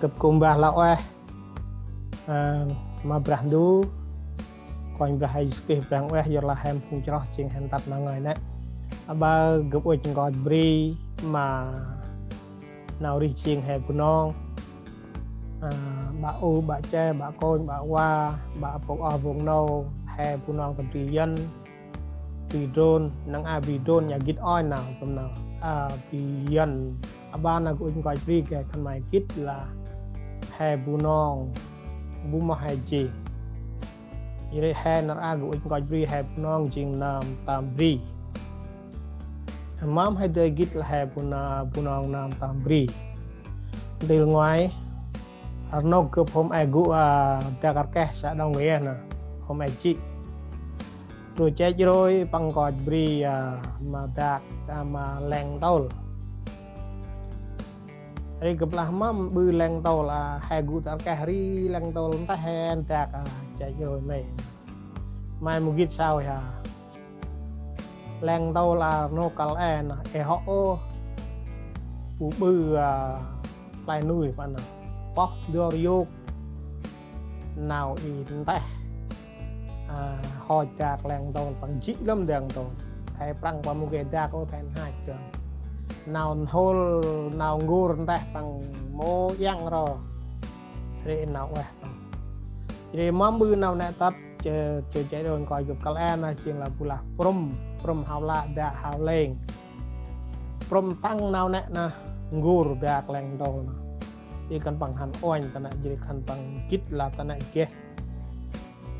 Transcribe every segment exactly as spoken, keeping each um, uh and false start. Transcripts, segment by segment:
Gâp kŭm bah lah ueh, ơ, ma Brah Ndu, Kôranh Brah Yêsu Krist Brah ueh, yorlah he phung chroh jêng he ntât ma ngơi nĕ. Aƀaơ gâp ŭch nkoch bri ma nau rêh jêng he Bunong. Ơ, ƀă u, ƀă che, ƀă kônh, ƀă va, ƀă pôk oh vông nô, he Bunong tâm bri Yuăn, bri Drôn, năng a bri Drôn ya gĭt oi nau, tâm nau. A bri Yuăn, aƀaơ nau gâp ŭch nkoch bri geh khân may gĭt lah he Bunong, bu moh he jêng. Yor ri he nar aơ gâp ŭch nkoch bri he Bunong jêng nơm tơm bri. Mâm he dơi gĭt lah he Buna-, Bunong nơm tơm bri. Ntil ngoai, rnôk gâp hôm e gŭ, a, dak rkeh sa đŏng geh nơh, hôm e jê̆. Tru chêch rôi păng nkoch bri, a, ma dak, a, ma leng ntôl. Ri gâp lah mâm ƀư leng ntôl, a, he gŭ dak rkeh ri leng ntôl nteh he dak, a, chêch rôi nê. May mâu gĭt sau ha. Leng ntôl a rnôk kăl e nơh, ê hŏ ôh. Bu ƀư, a, play nuih păng nơh. Pŏh ndor yôk. Nau i nteh. A, hoch dak leng ntôl păng jê̆ lăm dak ntôl. He Prăng păng mâu geh dak ôh, he nhach dơm. Nau nhôl, nau ngôr nteh păng mâu iăng ro. Ri nau ueh păng. Ri mâm ƀư nau nĕ tât, chơ, chơ chêch rôi nkoch gâp kăl e nơh jêng lah bu lah prŭm, prŭm hao lah dak hao lêng. Prŭm tăng nau nĕ nơh, ngôr dak leng ntôl nơh. Ri khân păng hăn uănh ta nĕ, jêh ri khân păng gĭt lah ta nĕ geh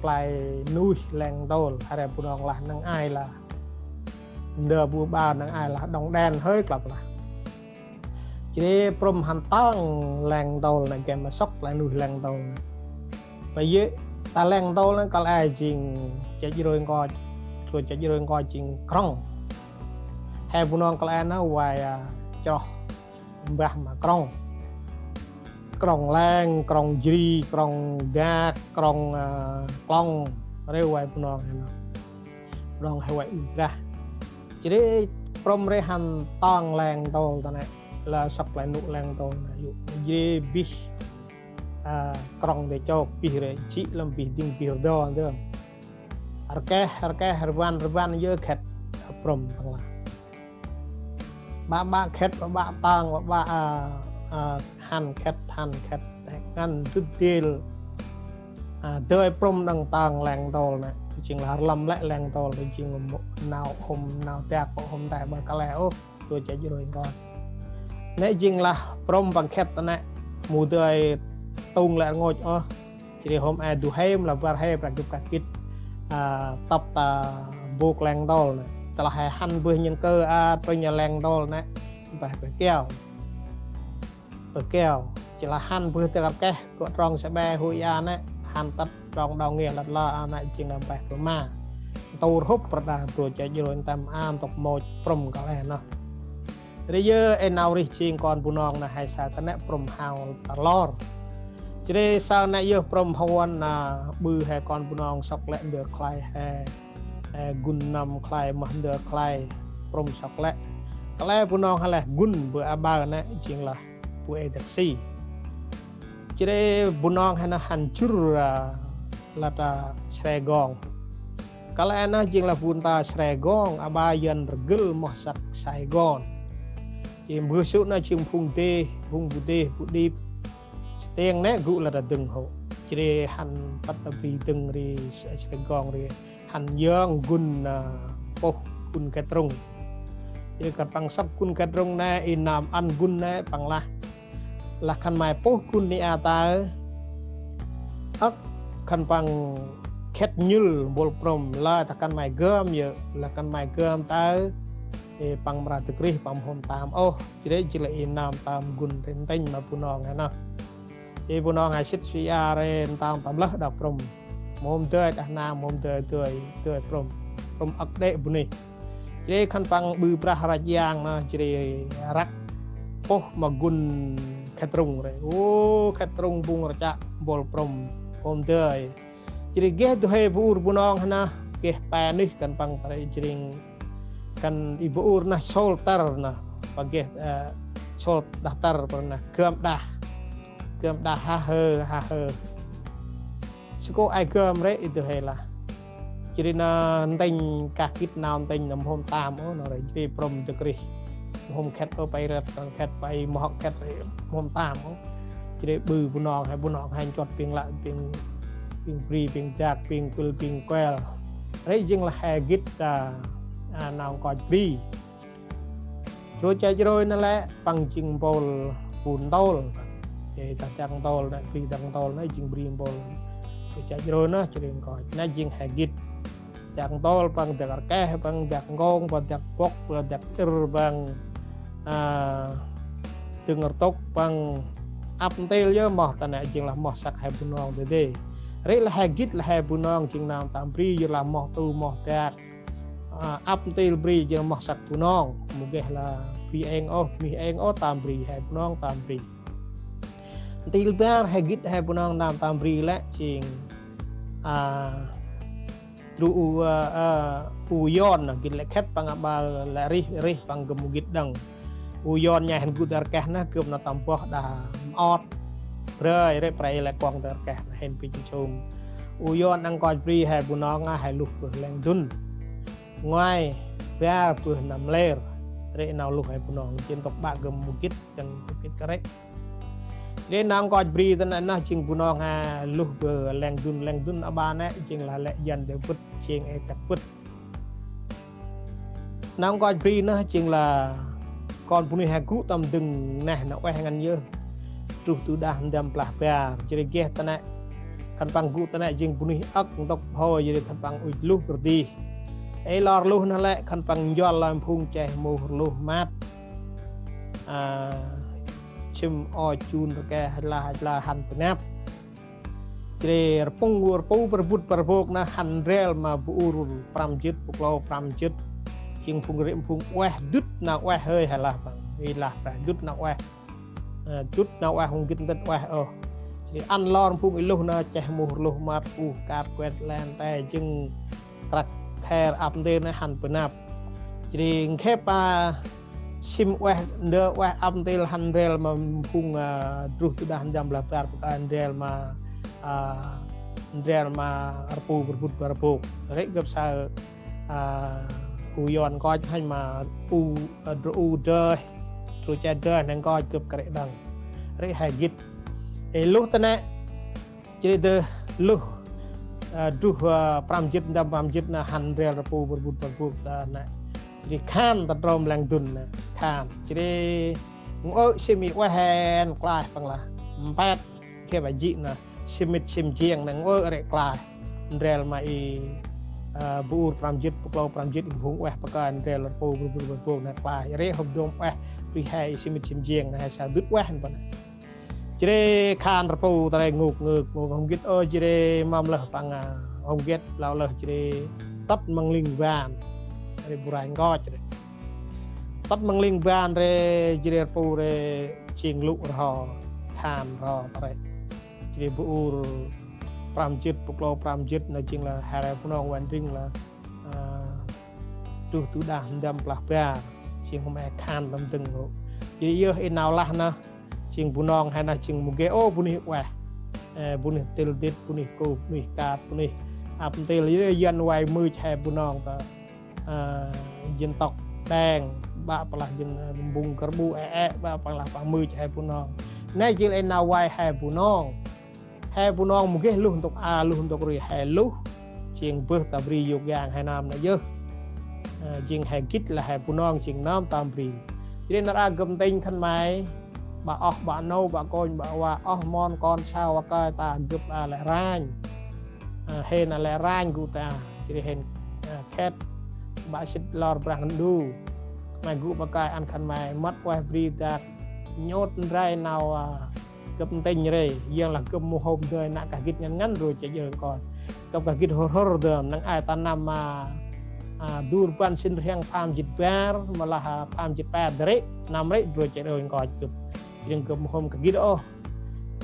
play nuih leng ntôl, he Bunong lah năng ai lah. Ndơ bu ƀao năng ai lah, đŏng đen hơi klăp lah. Jêh ri prŭm hăn tăng leng ntôl nơh, geh ma sŏk play nuih leng ntôl nơh. Bơ yê̆ ta leng ntôl nơh kăl e jêng chêch rôi nkoch, tru chêch rôi nkoch jêng krŏng. He Bunong kăl e nơh vay, a, chroh mbah ma krŏng. Krŏng leng, krŏng jri, krŏng dak, krŏng, a, klŏng. Ri vay Bunong he nơh. Bunong he vay ŭch brah. Jêh ri prŭm ri hăn tăng leng ntôl ta nĕ. Lah sŏk play nuih leng ntôl nơh yô̆. Jêh ri bih, a, krŏng dê chok, bih ri jê̆ lăm bih dĭng bih rdo dơm. Rkeh, rkeh, rvăn, rvăn, yơh khât, a, prŭm păng lah. Ƀă ƀă khât, ƀă ƀă tăng, ƀă ƀă, a, a, hăn khât, hăn khât, ngăn dŭt dêl. A, dơi prŭm đŏng tăng leng ntôl nơh. Jêng lah rlăm lĕ leng ntôl, jêng nau hôm, nau dak, hôm nteh ƀă kăl e ôh, tru chêch rôi nkoch. Nĕ jêng lah prŭm păng khât ta nĕ, mâu dơi tŭng lĕ rngôch ôh. Jêh ri hôm e du huê mâu lah bar huê Prăng gâp kah gĭt, a, tâp ta bôk leng ntôl nơh. Tơlah he hăn bơh nhăn kơ, a, trŭnh leng ntôl nơh, mpeh bơh keo. Bơh keo. Jêh lah hăn bơh dak rkeh, gŏ trong sa ƀe hu ia nơh, hăn tât trong đŏng ngih lăt la, a, nơh jêng lah mpeh bơh ma. Ntur hŭp prăp đah tru chêch rôi ntăm a ntŭk môch prŭm kăl e nơh. Ri yơh ê nau rêh jêng kon Bunong nơh he saơ ta nĕ prŭm hao ta lor. Jêh ri saơ nĕ yơh prŭm huan nơh ƀư he kon Bunong sŏk lĕ ndơ khlay he, he gŭn năm khlay mah ndơ khlay prŭm sŏk lĕ. Kăl e Bunong he lĕ gŭn bơ aƀaơ nĕ jêng lah bu ê dak si. Jêh ri Bunong he nơh hăn jŭr, a, lăt, a, Sre Gong. Kăl e nơh jêng lah bu nta Sre Gong, aƀaơ Yuăn rgâl moh săk Sài Gòn. Jêh mbơh sŭ nơh jêng phung dêh, phung bu dêh, bu đip. Stiêng nĕ gŭ lăt a dâng hŏ. Jêh ri hăn tât a bri dâng ri Sre Gong ri. Hăn yơng gŭn, a, pôh gŭn khât rŭng. Jêh ri khân păng sŏk gŭn khât rŭng nĕ, i nơm ăn gŭn nĕ păng lah. Lah khân may pôh gŭn ni a taơ. Âk khân păng khât nhŭl mpôl prŭm, lah ta khân may gơm yơh, lah khân may gơm taơ. Ê păng mra dâk rêh păng mâu hôm tam ôh, jêh ri jêh lah i nơm tam gŭn ri ntĭnh ma Bunong he nơh. Jêh ri Bunong he sĭt sui a ri ntơm tâm lơh đah prŭm. Mâu hôm dơi đah nơh, mâu hôm dơi, dơi, dơi prŭm. Prŭm âk đê̆ bunuyh. Jêh ri khân păng ƀư brah rach yang nơh, jêh ri răk pôh ma gŭn khât rŭng ri. Ô, khât rŭng bŭng rchă mpôl prŭm. Mâu hôm dơi. Jêh ri geh du huê bu ur Bunong he nơh, geh pe nuyh khân păng ta ri jêh ri khân i bu ur nơh sôl tăr nơh, păng geh, ơ, sôl đah tăr păng nơh gơm đah. Gơm đah ha hơ, ha hơ. Sơ kô ai gơm rê i dơ he lah. Jri na ntĭnh kah gĭt nau ntĭnh na mhôm tam ôh, na rê jri prôm dâk rih. Mhôm khĕt ôh, pay rĕt, khĕt pay mhŏk khĕt rê mhôm tam ôh. Jri ƀư Bunong he, Bunong he nchuăt ping lă, ping, ping bri, ping dak, ping kuêl, ping kuêl. Rê jêng lah he gĭt ta, a, nau nkoch bri. Rô chach rôi na lĕ păng jêng mpôl bu ntôl. Ê, dak, dak ntôl na, bri dak ntôl na jêng bri mpôl. Rô chach rôi na, jri nkoch. Na jêng he gĭt. Dak ntôl păng, dak rkeh păng, dak ngông păng, dak bŏk păng, dak ir păng. A, dâng rtŭk păng. Ăp ntil yơh moh ta nê jêng lah moh săk he Bunong dê dê. Rê lah he gĭt lah he Bunong jêng nau tam bri yơh lah moh tu moh dak. A, ăp ntil bri jêng moh săk Bunong, mâu geh lah bri êng ôh, mih êng ôh, tam bri, he Bunong tam bri. Ntil bar he gĭt he Bunong nau tam bri lĕ jêng, a, dru u, a, a, u yon, gĭt lĕ khĕt păng aƀaơ lĕ rih, rih păng gâp mâu gĭt đŏng. U yon nhay hăn gŭ ta rkeh na, gâp na tâm boh đah mƀơt. Brơi, rê prei lĕ kuŏng ta rkeh na hên pi jêng sum. U yon nau nkoch bri he Bunong a, he luh bơh leng dŭn. Ngoai, bar bơh năm lêr. Rê nau luh he Bunong, jên tŏk ƀă gâp mâu gĭt, dâng mâu gĭt kơt rê. Rê nau nkoch bri ta nê na jêng Bunong he luh bơh leng dŭn, leng dŭn aƀaơ nê, jêng lah lĕ yan dê bŭt, jêng ê dak bŭt. Nau nkoch bri nơh jêng lah kon bunuyh he gŭ tâm dâng neh nau ueh ngăn yơh. Truh tu đah ndăm plah bar. Jri geh ta nê. Khân păng gŭ ta nê jêng bunuyh âk ntŭk bhôi jri khân păng ŭch luh kơt dih. Ê lor luh nơh lĕ khân păng njuăl lơi mphung cheh muh luh măt. A, chim o chun rkeh lah, lah hăn pnăp. Jri rpŭng rpu prbŭt prbôk na hăn ndrel ma bu ur prăm jât, bu klô prăm jât. Jêng phung rê phung ueh dŭt nau ueh hơi he lah păng. I lah preh dŭt nau ueh. A, dŭt nau ueh hŏng gĭt ntĭt ueh ôh. Jri ăn lor phung i luh na cheh muh luh măt uh kar kuet len te jêng krăk kher ăp ntil na hăn pnăp. Jri nkhêp a sim ueh ndơ ueh ăp ntil hăn ndrel ma phung, a, druh tu đah ndăm blah bar pơkă ndrel ma, a, ndrel ma rpu prbŭt prbôk. Rê gâp saơ, a, u yon nkoch hăn ma u, a, dru u dơi, dru che dơi nê nkoch gâp kơt rê đŏng. Rê he gĭt. Ê luh ta nê. Jri dơ luh, a, druh, a, prăm jât ndăm prăm jât na hăn ndrel rpu prbŭt prbôk ta nê. Jri khan ta trôm leng dŭn nê, khan. Jri ngơi sim i ueh hên klaih păng lah. Mpet, khe ba jĭ na, sim mĭt sim jiêng nê ngơi rê klaih. Ndrel ma i, a, bu ur prăm jât, bu klô prăm jât, i phung ueh pơkă ndrel rpu prbŭt prbôk nê klaih. Rê hŏm dôm ueh, bri he i sim mĭt sim jiêng nê he sa dŭt ueh nê păng nê. Jri khan rpu ta rê nguk nguk nguk hŏm gĭt ơ jri mâm lơh păng, a, hŏm gĭt lau lơh jri tât măng ling ban. Rê bu rai nkoch rê. Tât măng ling ban rê jri rpu rê jêng lŭ rho khan rho ta rê. Jri bu ur prăm jât, bu klô prăm jât na jêng lah he rê Bunong wan ring lah, a, truh tu đah ndăm plah bar. Jêng hôm e khan tâm dâng rô. Jri yơh i nau lah na. Jêng Bunong he na jêng mâu geh ôh bunuyh ueh. Ê, bunuyh til dit, bunuyh kôp, bunuyh kat, bunuyh ăp ntil. Jri yan vay mưch he Bunong ta. A, dân tộc Đen, ƀă păng lah dân, a, Mbung Kơrbu ê ê, ƀă păng lah păng mưch he Bunong. Nê jêng ê nau vay he Bunong. He Bunong mâu geh luh ntŭk a, luh ntŭk ri he luh. Jêng bơh ta bri yôk yang he nơm nê yơh. A, jêng he gĭt lah he Bunong, jêng nơm tam bri. Jri nar a gâp ntĭnh khân may, ƀă oh, ƀă nô, ƀă kônh, ƀă va, oh mon kon sau va kơi ta gâp a lĕ ranh. A, hên a lĕ ranh gŭ ta. Jri hên, a, khĕt, ƀă sĭt lor Brah Ndu. May gŭ ma kơi ăn khân may mât ueh bri dak nhôt ndrai nau, a, gâp ntĭnh rê, yang lah gâp mâu hôm dơi nă kah gĭt ngăn ngăn rô che jơ nkoch. Gâp kah gĭt hôr hôr dơm, năng ai ta năm ma, a, du rbăn sĭn rhiăng pham jât bar, ma lah, a, pham jât pe dri, năm rê rô che rô nkoch gâp. Jêng gâp mâu hôm kah gĭt ôh.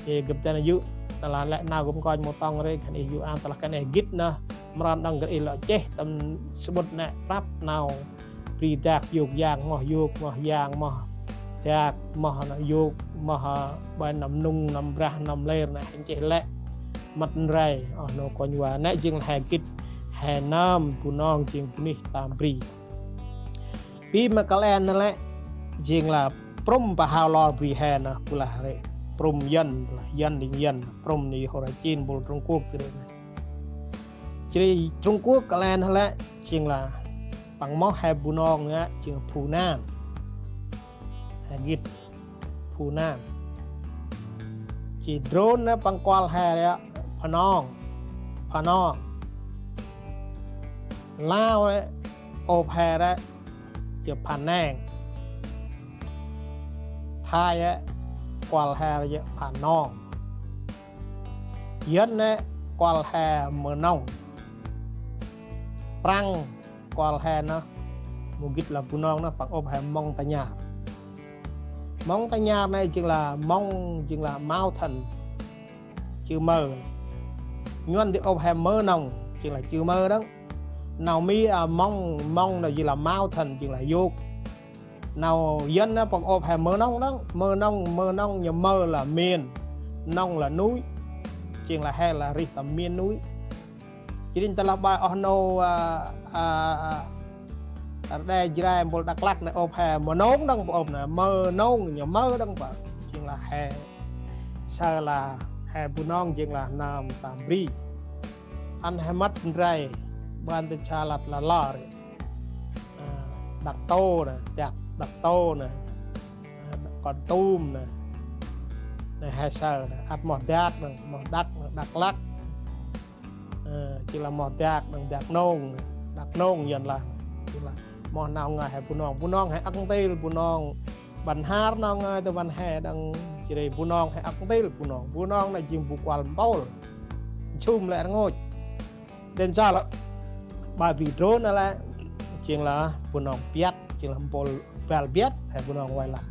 Ê gâp ta nê yô̆, ta lah lĕ nau gâp nkoch mâu tŏng rê, khân ê yô̆ ăn ta lah khân ê gĭt nơh. Mrăn đŏng gâp ê lŏ cheh, tâm sămƀŭt nê prăp nau. Bri dak yôk yang moh, yôk moh yang moh. dak, moh nau yôk, moh, ơ, bai nau mnŭng, nau mbrah, nau mlêr nê, he nchih lĕ mât ndray. Oh nô kônh wa, nê jêng he gĭt he nơm Bunong jêng bunuyh tơm bri. Bi ma kăl e nê lĕ jêng lah prŭm pahao lor bri he nê, bu lah ri prŭm Yuăn, lah Yuăn đĭng Yuăn, prŭm nê hô lah Chin, bol Trung Quốc ti ri nê. Jêh ri Trung Quốc kăl e nê lĕ jêng lah păng moh he Bunong nê jêng Phu Nan. He gĭt Phu Nan. Jêh ri drôn nê păng kuăl he ri Phanong. Phanong. Lao ri ôp he ri jêng Phaneng. Thai ri kuăl he ri jêng Phanong. Yuăn nê kuăl he Mnông. Prăng kuăl he nê, mâu gĭt lah Bunong nê, păng ôp he Montagnard. Montagnard nê jêng lah mông, jêng lah mountain, chữ M. Yuăn di ôp he Mnông, jêng lah chữ M đŏng. Nau Mi, a, mông, mông nê jêng lah mountain, jêng lah yôk. Nau Yuăn nê păng ôp he Mnông đŏng. Mnông, Mnông, ñu M lah miền, Nông là núi. Jêng lah he lah rih ta miền núi. Jêh ri tơlah bai oh nô, a, a, a, Rđê Jrai mpôl Dak Lak nê ôp he Mnông đŏng, ôp nê Mnông, ñu M đŏng bă. Jêng lah he saơ lah he Bunong jêng lah nơm tơm bri. Ăn he mât ndray, ƀăn tơ cha lăt lah lor. A, Dak Tô nê, Dak, Dak Tô nê, a, Kon Tum nê. Nê he saơ nê, ăt moh Dak nê, moh Dak nê, Dak Lak. Ơ, jêng lah moh Dak nê, Dak Nông nê, Dak Nông Yuăn lah. Jêng lah moh nau ngơi he Bunong, Bunong he âk ntil, Bunong Bahnar nau ngơi tơ ƀăn he đŏng. Jêh ri Bunong he âk ntil, Bunong, Bunong nê jêng bu kuăl mpôl, nsum lĕ rngôch. Dên sa lah bai bri drôn nê lĕ jêng lah Bunong Biăt, jêng lah mpôl băl Biăt he Bunong Wai Lah,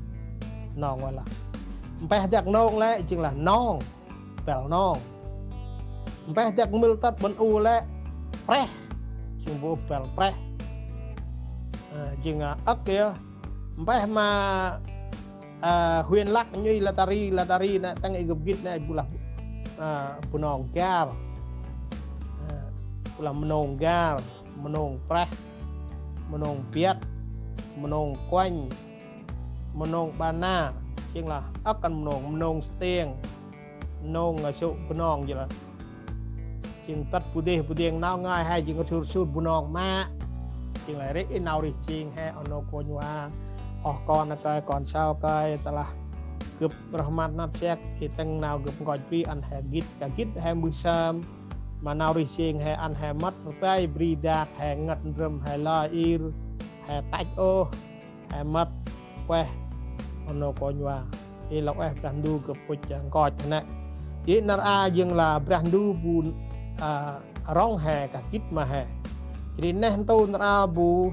Nong Wai Lah. Mpeh Dak Nông lĕ jêng lah Nong, băl Nong. Mpeh Dak Mil tât ƀăn u lĕ Preh, jêng bu băl Preh. A, jêng, a, âk yơh. Mpeh ma, a, huyện Lắk ñu i Latari, Latari nê, tăng i gâp gĭt nê, bu lah, a, Bunong Gar. A, bu lah Mnông Gar, Mnông Preh, Mnông Biăt, Mnông Kuănh, Mnông Bahnar, jêng lah âk ăn Mnông, Mnông Stiêng, Mnông, a, Sŭ Bunong jêh lah. Jêng tât bu deh bu deng nau ngơi he jêng rsuh rsuh Bunong ma. Jêng lah ri i nau rih jêng he oh nô kônh wa, oh kon kơi, kon sau kơi, tơlah gâp roh măt năt sek, i tăng nau gâp nkoch bri ăn he gĭt, ka gĭt he mbơh sơm. Ma nau rih jêng he ăn he mât rpai bri dak he ngăt ndrơm he lơ ir, he tăch ôh. He mât ueh oh nô kônh wa. I lŏng ueh Brah Ndu gâp pŭch nkoch nê. I nar a jêng lah Brah Ndu bu, a, rŏng he ka gĭt ma he. Jêh ri neh ntu nar a bu,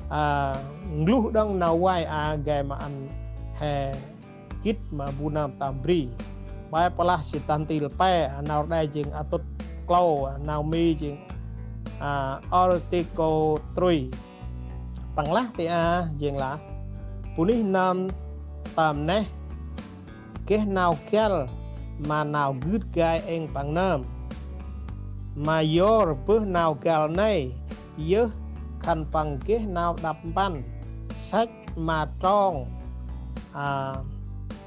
a, ngluh đŏng nau vay a gay ma ăn he gĭt ma bu nơm tơm bri. Bai plah si tăn til pe, a, nau Rđê jêng atŭt klô, a, nau Mi jêng, a, article three. Păng lah ti a jêng lah: Bunuyh nơm tơm neh geh nau găl ma nau gưt gai êng păng nơm. Ma yor bơh nau găl nây yơh khân păng geh nau đăp mpăn săch ma trong, a,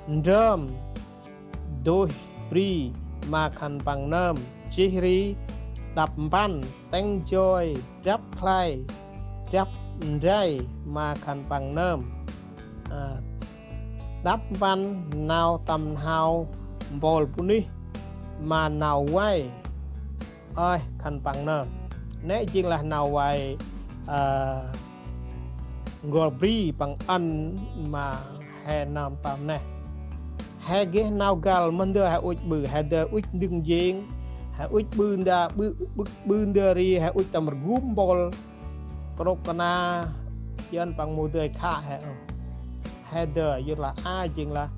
ndrơm dôih bri ma khân păng nơm, jêh ri đăp mpăn tĭng joi drăp khlay drăp ndray ma khân păng nơm. A, đăp mpăn nau tâm n'hao mpôl bunuyh ma nau vay ơi khân păng nơm. Nê jêng lah nau vay, a, n'gor bri păng ăn ma he nơm tơm neh. He geh nau găl ma ndơ he ŭch ƀư, he dơi ŭch ndâng jêng, he ŭch ƀư nda, ƀư, ƀư, ƀư nda ri, he ŭch tâm rgum mpôl krôk kna, jăn păng mâu dơi khă he ôh. He dơi yơh lah a jêng lah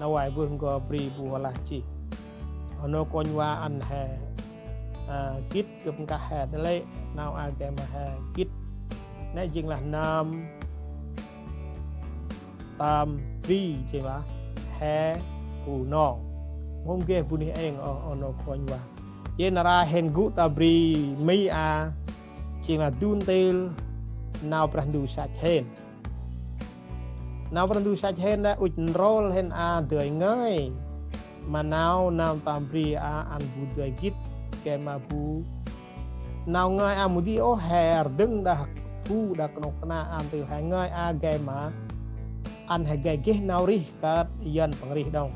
nau vay bơh n'gor bri bu lah jêh. Oh nô kônh wa ăn he, a, gĭt gâp nkah he tơ lĕ nau a gay ma he gĭt. Nê jêng lah nơm tơm bri, jêng lah he Bunong. Mâu hôm geh bunuyh êng ôh, oh nô kônh wa. Jêng nar aơ hên gŭ ta bri Mi a, jêng lah du ntil nau Brah Ndu săch hên. Nau Brah Ndu săch hên lĕ ŭch nrôl hên a dơi ngơi ma nau nơm tâm bri a ăn bu dơi gĭt, gay ma bu nau ngơi a mâu di ôh he rdâng đah bu đah knôk kna, ăn tơ he ngơi a gay ma ăn he gay geh nau rêh kơt Yuăn păng rêh đŏng.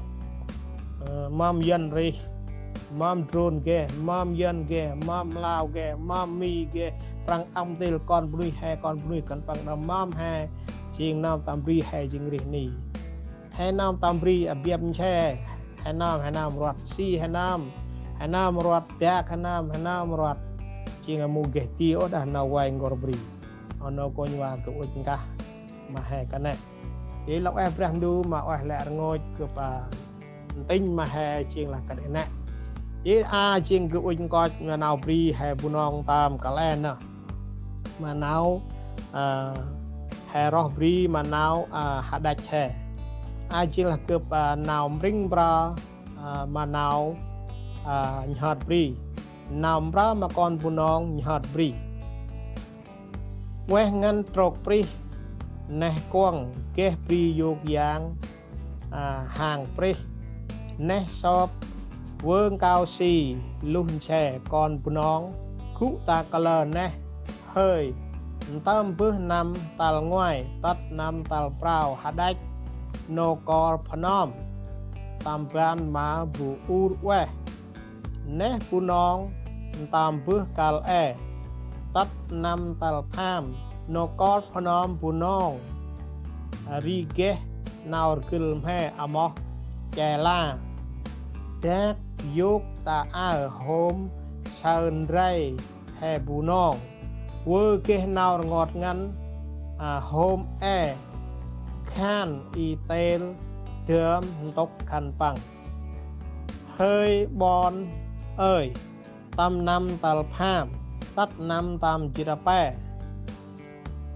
Ơ, mâm Yuăn rêh, mâm Drôn geh, mâm Yuăn geh, mâm Lao geh, mâm Mi geh, Prăng ăm têl kon bunuyh he, kon bunuyh khân păng đăm mâm he, jêng nơm tâm bri he jêng rêh ni. He nơm tâm bri a biăp nse, he nơm, he nơm rvăt si, he nơm, he nơm rvăt dak, he nơm, he nơm rvăt. Jêng a mâu geh ti ôh đah nau vay n'gor bri. Oh nô kônh wa, gâp ŭch nkah ma he kơt nĕ. Jêh lŏk ueh Brah Ndu ma ueh lĕ rngôch gâp, a, ntĭnh ma he jêng lah kơt nĕ. Jêh a jêng gâp ŭch nkoch ma nau bri he Bunong ntơm kăl e nơh. Ma nau, a, he roh bri ma nau, a, hađăch he. A jêng lah gâp, a, nau mbring mprơ, a, ma nau, a, nhhơt bri. Nau mprơ ma kon Bunong nhhơt bri. Ueh ngăn trôk prêh, neh kuŏng geh bri yôk yang, a, hang prêh. Neh sop vơng kao si luh nse kon Bunong, gŭ ta kalơ neh hơi, ntơm bơh năm tal ngoai tât năm tal prao hađăch nô kor Phnom, tâm ban ma bu ur ueh. Neh Bunong ntơm bơh kăl e tât năm tal pham, nô kor Phnom Bunong ri geh nau rgâl mhe amoh Che La. Dak yôk ta aơ hôm saơ ndray he Bunong. Vơ geh nau rngot ngăn, a, hôm e khan i têl dơm ntŭk khân păng. Hơi ƀon ơi, tâm năm tal pham tât năm tâm jât pe,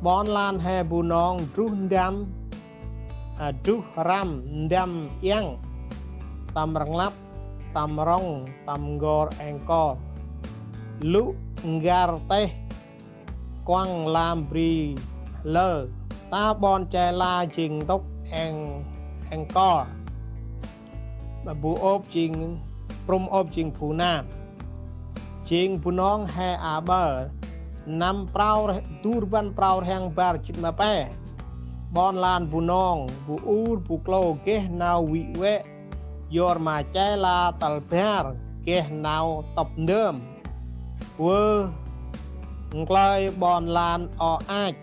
ƀon lan he Bunong druh ndăm, a, druh răm ndăm iăng, tâm rnglăp, tâm rŏng, tâm n'gor Êngkor. Lŭ n'gar têh kuăng lam bri lơ, ta ƀon Che La jêng ntŭk Êng, Êngkor. Bu ôp jêng, prŭm ôp jêng Bunong. Jêng Bunong he aƀaơ, năm prao rh-, du rbăn prao rhiăng bar jât ma pe. Ƀon lan Bunong, bu ur, bu klô geh nau vĭ vĕ, yor ma Che La tal bar geh nau tŭp ndơm. Vơ nklơi ƀon lan o ach,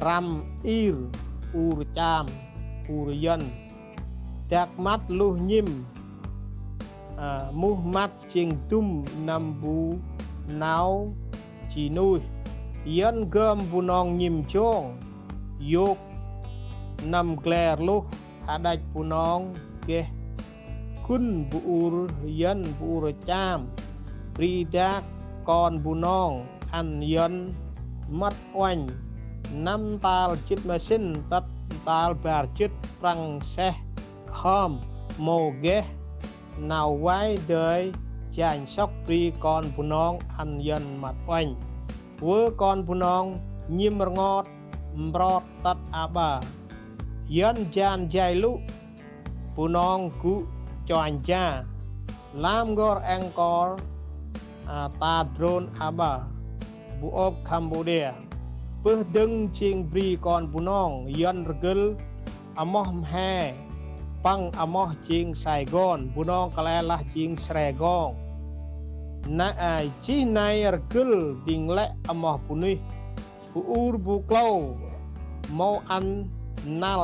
răm ir, ur cham, ur Yuăn. Dak măt luh nhĭm, a, muh măt jêng dŭm năm bu nau ji nuih. Yuăn gơm Bunong nhĭm jong, yôk năm gler luh hađăch Bunong geh gŭn bu ur Yuăn bu ur cham. Bri dak kon Bunong ăn Yuăn mât uănh năm tal jât ma sĭn tât tal bar jât Prăng seh hom mâu geh nau vay dơi janh sŏk bri kon Bunong ăn Yuăn mât uănh. Vơ kon Bunong nhĭm rngot mprot tât aƀaơ. Yuăn jan jay lŭ, Bunong gŭ chuanh ja. Lam n'gor Êngkor, a, ta Drôn aƀaơ, bu ôp Campuchia. Bơh dâng jêng bri kon Bunong, Yuăn rgâl amoh mhe, păng amoh jêng Sài Gòn, Bunong kăl e lah jêng Sre Gong. Na, a, jêh nây rgâl dâng lĕ amoh bunuyh, bu ur bu klô, mâu ăn năl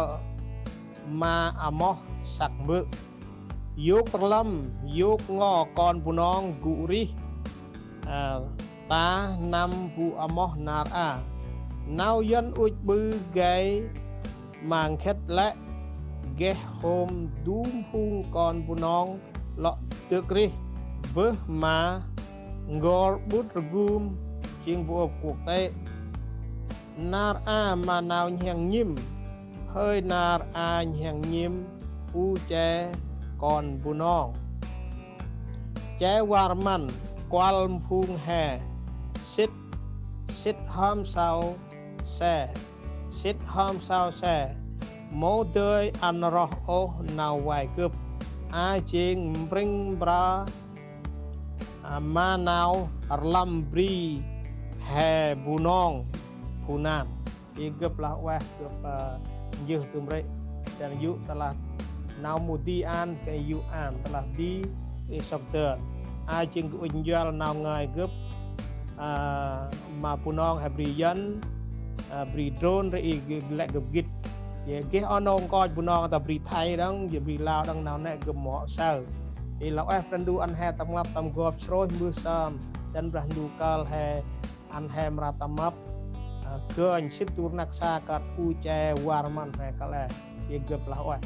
ma amoh săk mbơ̆. Yôk rlâm, yôk ngo kon Bunong gŭ rêh, a, ta năm bu amoh nar a. Nau Yuăn ŭch ƀư gay ma nkhât lĕ geh hôm dŭm phung kon Bunong lŏ dâk rêh bơh ma n'gor ƀŭt rgum jêng bu ôp quốc tế. Nar a ma nau nhiăng nhĭm Hơi nar anh hăng nhĭm, u che kon Bunong. Che war măn, kuăl mphung he, sĭt, sĭt hom sau se, sĭt hom sau se, mâu dơi ăn roh ôh nau vay gâp, a jêng mbring mbra, a, ma nau rlăm bri he Bunong, Bunong. I gâp lah ueh, gâp, a, njêh gâp mrê̆. Dăn yŭ tơlah nau mâu di ăn, gâp yŭ ăn, tơlah di, i sŏk dơn. A jêng gâp ŭch njuăl nau ngơi gâp, a, ma Bunong he bri Yuăn, a, bri drôn ri i gâp lĕ gâp gĭt. Yê geh oh nô nkoch Bunong ta bri Thai đŏng, yê bri Lao đŏng nau nĕ gâp mâu saơ. I lah ueh Brah Ndu ăn he tâm rnglăp tâm gop srôih mbơh sơm, dăn Brah Ndu kơl he ăn he mra tâm mâp, a, gơnh sĭt du rnăk sa kơt u che war măn he kăl e. Yê gâp lah ueh.